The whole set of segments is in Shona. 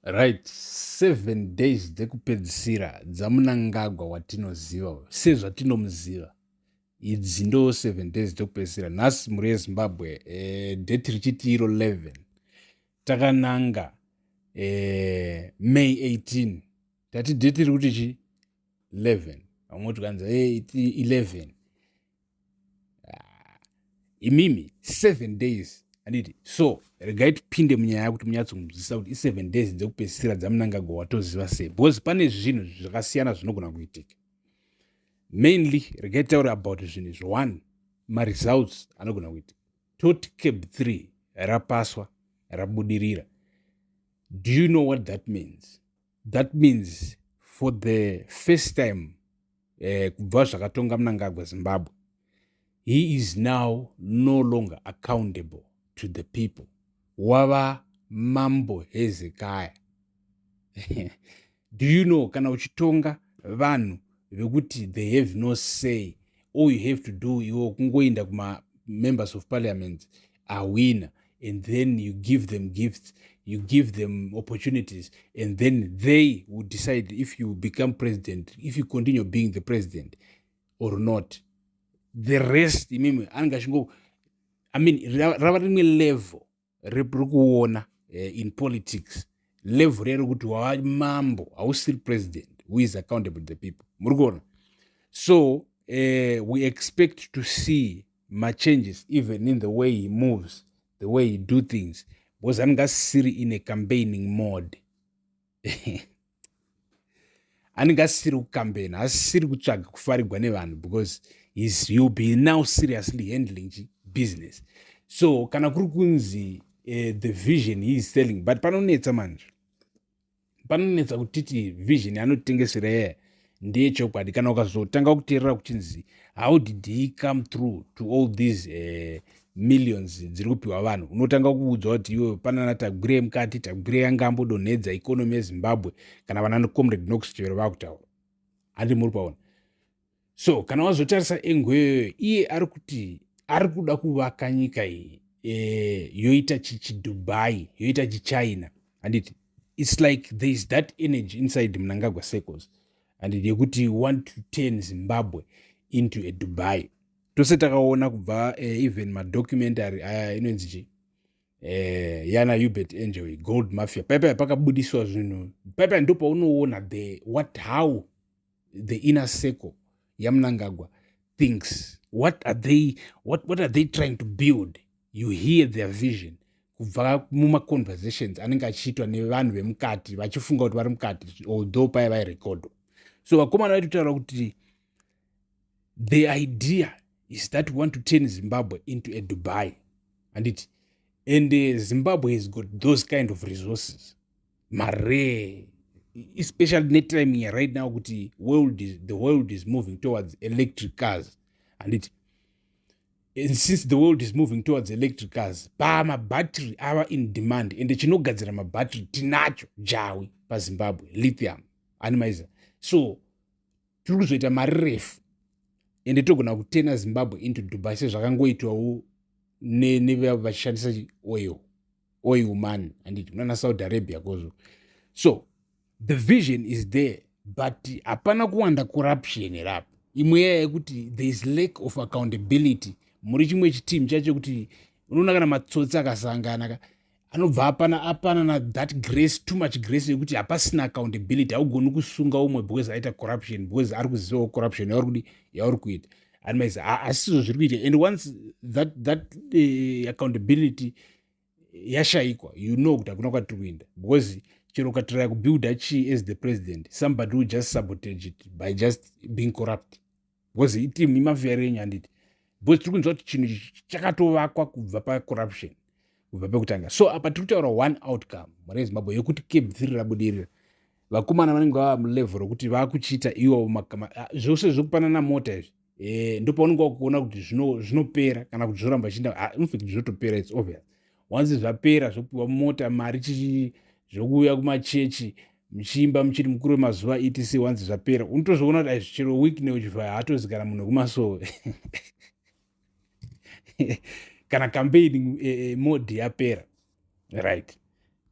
Right, 7 days dzekupedzisira dzaMnangagwa watinoziva sezvatinomuziva, idzi ndo 7 days dzekupedzisira. Nhasi, mhuri yeZimbabwe, date richiti iro 11, takananga May 18. Tati date iri kuti chi 11, vamwe tikanzi 11. Ah, imimi, 7 days, handiti? So regai tipinde munyaya yekuti munyatsonzwisisa kuti i7 days dzekupedzisira dzaMnangagwa watoziva sei, because pane zvinhu zvakasiyana zvinogona kuitika. Mainly, regai taure about zvinhu izvi. One, maresults anogona kuitika. Toti CAB 3 rapaswa, rabudirira. Do you know what that means? That means for the first time kubva zvakatonga Mnangagwa Zimbabwe, he is now no longer accountable to the people. Wava Mambo Hezekaya. Do you know, kana uchitonga vanhu vekuti they have no say, all you have to do iwo kungoenda kuma-members of parliament awina, and then you give them gifts, you give them opportunities, and then they will decide if you become president, if you continue being the president or not. The rest, imimi anenge achingo, I mean, rava rimwe level riri kuona in politics, level reri kuti wava mambo, hausiri president who is accountable to the people. Muri kuona? So we expect to see machanges even in the way he moves, the way he do things, because anenge asisiri in a campaigning mode. Anenge asisiri kucampaign, asisiri kutsvaga kufarigwa nevanhu, because he'll be now seriously handling business. So kana kuri kunzi the vision he is selling, but panonetsa manje, panonetsa kutiti vision yaanotengesera yaya ndeyechokwadi. Kana ukazotanga kuteerera kuchinzi, how did he come through to all these millions dziri kupiwa vanhu, unotanga kuudzwa kuti iwe panana Tagwirei mukati, Tagwirei anga ambodonhedza economy yeZimbabwe. Kana vana Comrade Knox Chivero vakutaura, handi muri paona? So kana wazotarisa angle iyoyo, iye ari kuti ari kuda kuvaka nyika iyi yoita chichiDubai, yoita chiChina, handiti? It's like there is that energy inside Mnangagwa circles, handiti, yekuti want to turn Zimbabwe into a Dubai. Tose takaona kubva even madocumentary aya inonzi chi yana Uebert Angel, Gold Mafia, paipai pakabudiswa zvinhu paipai, ndo paunoona the what how the inner circle yaMnangagwa thinks. What are they trying to build? You hear their vision kubva mumaconversations anenge achiitwa nevanhu vemukati, vachifunga kuti vari mukati, although paya vairekodwa. So vakomana vaitotaura kuti the idea is that we want to turn Zimbabwe into a Dubai, handiti? And Zimbabwe has got those kind of resources, mare, especially netime here right now kuti the world is moving towards electric cars, handiti? And since the world is moving towards electric cars, pamabhatiri ava in demand, ende chinogadzira mabhatiri tinacho, Jawi paZimbabwe, lithium animaiza. So tiri kuzoita mari refu, ende togona kuturna Zimbabwe into Dubai, sezvakangoitwawo nevachishandisa oil money, handiti, kunana Saudi Arabia kozvo. So the vision is there, but hapana kuwanda corruption rapo. Imwe yaya yekuti there is lack of accountability. Muri chimwe chiteam chacho kuti unoona kana matsotsi akasangana, anobva apana na that grace, too much grace, yekuti hapasina accountability. Haugoni kusunga umwe because aita corruption, because ari kuzivawo corruption yauri kudi, yauri kuita animaiza. Asizvo zviri kuita. And once that accountability yashayikwa, you know kuti hakuna kwatiri kuenda, because chero ukatraya kubuilda chii as the president, somebody will just sabotage it by just being corrupt, because iteam imafia renyu, handiti? Because tiri kunzwa kuti chinhu chakatovakwa kubva pacorruption kubva pekutanga. So apa tiri kutaura one outcome, mhuri yeZimbabwe, yekuti CAB 3 rabudirira. Vakomana vanenge vava mulevel rokuti vakuchiita iwo zvose zvekupanana mota izvi. Ndopaunenge wakuona kuti zvinopera kana kuti zvoramba chienda. In fact, zvotopera, it's obvious. Once zvapera, zvopiwa mota, mari, chichi, zvokuuya kumachechi muchiimba muchiri mukuru wemazuva, etc. Once zvapera, unotozoona kuti aizvi chero Wicknell Chivayo haatozikana munhu wekumasowe kana campaign mode yapera. Right,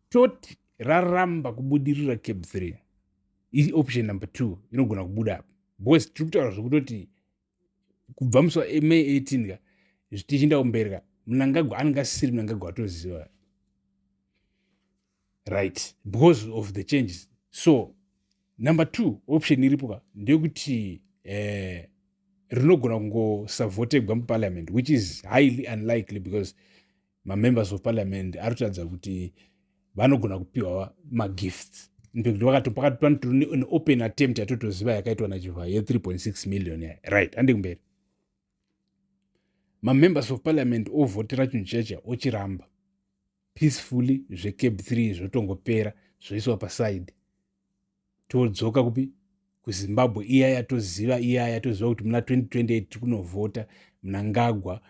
toti Raramba kubudirira CAB 3, ioption number 2 inogona kubuda apa, because tiri kutaura zvekutoti kubva musi waMay 18 ka tichiinda kumberi ka, Mnangagwa anenge asisiri Mnangagwa atoziva, right? Because of the changes. So number two option iripo ka ndeyekuti rinogona kungosavhotegwa muparliament, which is highly unlikely because mamembers of parliament ari kutaridza kuti vanogona kupiwa magifts. Infact, vakati an open attempt yatotoziva yakaitwa naChivhayo ye3.6 million ya, right? Andi kumberi, mamembers of parliament ovhotera chinhu checha, ochiramba peacefully. ZveCAB 3 zvotongopera, zvoiswa paside, todzoka kupi? KuZimbabwe iya yatoziva, iya yatoziva kuti muna 2028 tiri kunovhota. Mnangagwa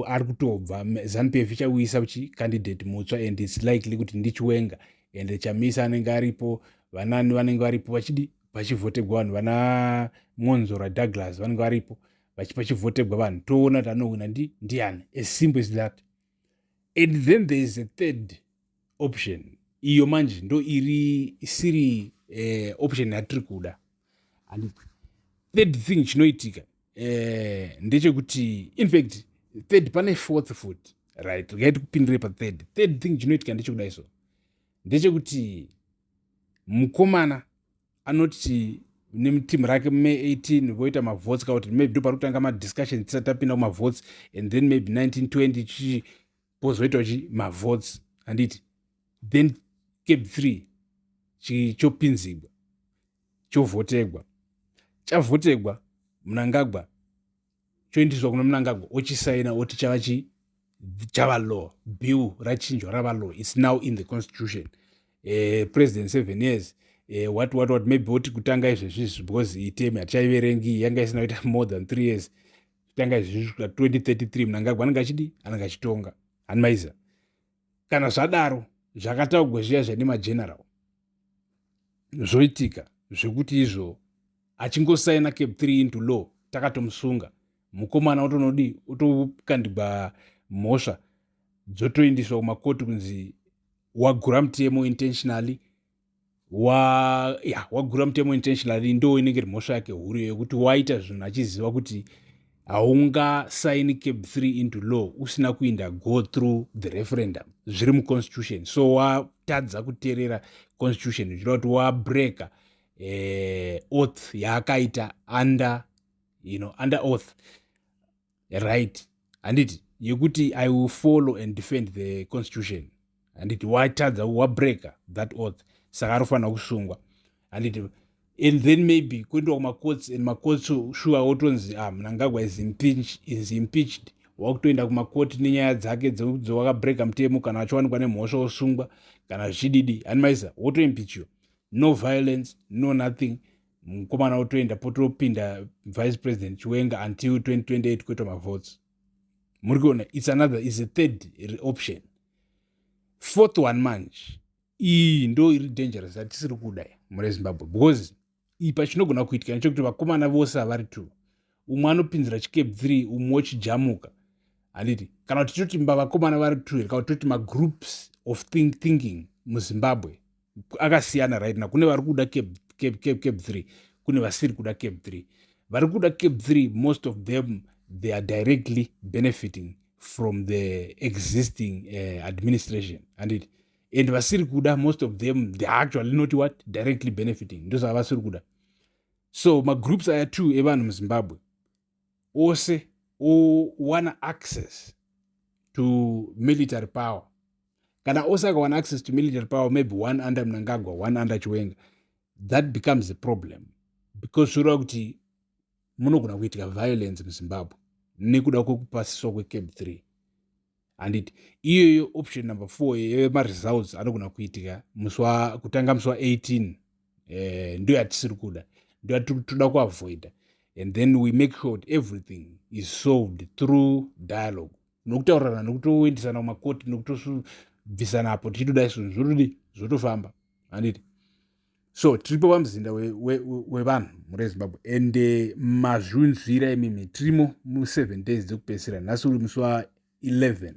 ari kutobva, ZANU PF ichauyisa chicandidate mutsva, and it's likely kuti ndiChiwenga, and Chamisa anenge aripo, vanani vanenge varipo, vachidi vachivhotegwa vanhu, vana Mwonzora Douglas vanenge varipo, pachivhotegwa vanhu, toona kuti anohwina ndiani. As simple as that. And then there is a third option. Iyo manje ndo iri isiri option yatiri kuda. And third thing chinoitika ndechekuti, in fact, third, pane fourth futi, right? Regai tikupindire pathird. Third thing chinoitika ndechekudai so, ndechekuti mukomana anoti nemutimu rake, May 18 voita mavotes, kana kuti maybe ndo pari kutanga madiscussion tisati tapinda kumavotes, and then maybe 1920 chichi pozoitawo chi mavotes, handiti? Then CAB 3 chopinzigwa, chovhotegwa. Chavhotegwa, Mnangagwa, choindiswa kuna Mnangagwa, ochisaina, oti chava chi chava law. Bill rachinjwa, rava law. It's now in the constitution. President 7 years, what, what, what. Maybe oti kutanga izvezvizvi, because iteme hatichaiverengi, yanga isina kuita more than 3 years. Kutanga izvezvi kusvika 2033, Mnangagwa anenge achidi anenge achitonga, hanimaiza? Kana zvadaro, zvakataugwa zviya zvane mageneral zvoitika, zvekuti izvo achingosaina CAB 3 into law, takatomusunga mukomana, otonodi otokandigwa mhosva, dzotoindiswa kumakoti kunzi wagura mutemo intentionally, wa ya wagura mutemo intentionally. Ndo inenge iri mhosva yake huru yekuti waita zvinhu achiziva kuti haungasaini CAB 3 into law usina kuinda go through the referendum zviri muconstitution. So watadza kuteerera constitution, zvichireva kuti wabreaka oath yaakaita under under oath, right? Handiti yekuti "I will follow and defend the constitution"? Handiti watadza, wabreaka that oath, saka arifanira kusungwa, handiti? And then maybe kuendiwa kumacourts, and macourts sure otonzi, "Ah, Mnangagwa is impeached." Wakutoenda kumakoti nenyaya dzake dzewakabreaka mutemo. Kana achiwanikwa nemhosva, osungwa, kana zvichididi, animaisa, wotoimpeachiwa. No violence, no nothing. Mukomana wotoenda, potopinda Vice President Chiwenga until 2028 kuitwa mavotes. Muri kuona, it's another, is a third option. Fourth one manje, iyi ndo iri dangerous, hatisiri kuda mure Zimbabwe, because ipa chinogona kuitika nechekuti vakomana vose havari two, umwe anopinzira chiCAB 3, umwe wochijamuka, handiti? Kana kuti toti vakomana vari two here, kana kuti toti magroups of thinking muZimbabwe akasiyana right now. Kune vari kuda CAB 3, kune vasiri kuda CAB 3. Vari kuda CAB 3, most of them, they are directly benefiting from the existing administration, handiti? And vasiri kuda, most of them, they are actually not what directly benefiting, ndosaka vasiri kuda. So magroups aya two evanhu muZimbabwe ose owana access to military power. Kana ose akawana access to military power, maybe one under Mnangagwa, one under Chiwenga, that becomes a problem, because zvoreva kuti munogona kuitika violence muZimbabwe nekuda kwekupasiswa kweCAB 3, handiti? Iyoyo option number 4 yemaresults anogona kuitika kutanga musi wa18, ndo yatisiri kuda, ndo yatitoda kuavoida. And then we make sure that everything is solved through dialogue, nokutaurirana, nokutoendesana kumakoti, nokutobvisana apo tichitoda izvozvo, zvotodi zvotofamba, handiti? So tiripo pamuzinda wevanhu muri Zimbabwe, and mazvinzwira imimi, tirimo mu7 days dzekupedzisira. Nhasi uri musi wa11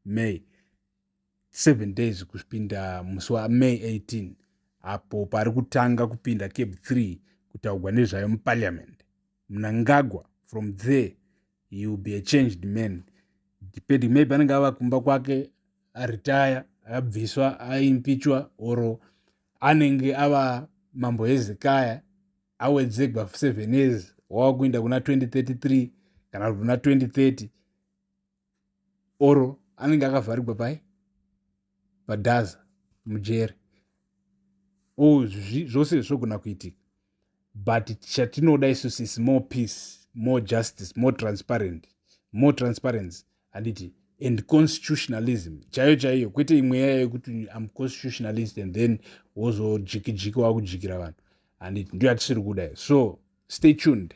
May. 7 days kupinda musi waMay 18, apo pari kutanga kupinda CAB 3 kutaurwa nezvayo muparliament. Mnangagwa, from there he will be a changed man, depending, maybe anenge ava kumba kwake, aretire, abviswa, aimpeachwa, or anenge ava Mambo Hezekaya, awedzegwa 7 years, wava kuenda kuna 2033 kana kuti kuna 2030, or anenge akavharigwa pai padhaza mujere. O, zvose zvogona kuitika, but chatinoda isusu is more peace, more justice, more transparent, more transparency, handiti, and constitutionalism chaiyo chaiyo, kwete imwe yaya yekuti am constitutionalist and then wozojikijiki, wakujikira vanhu, handiti? Ndo yatisiri kuda. So stay tuned.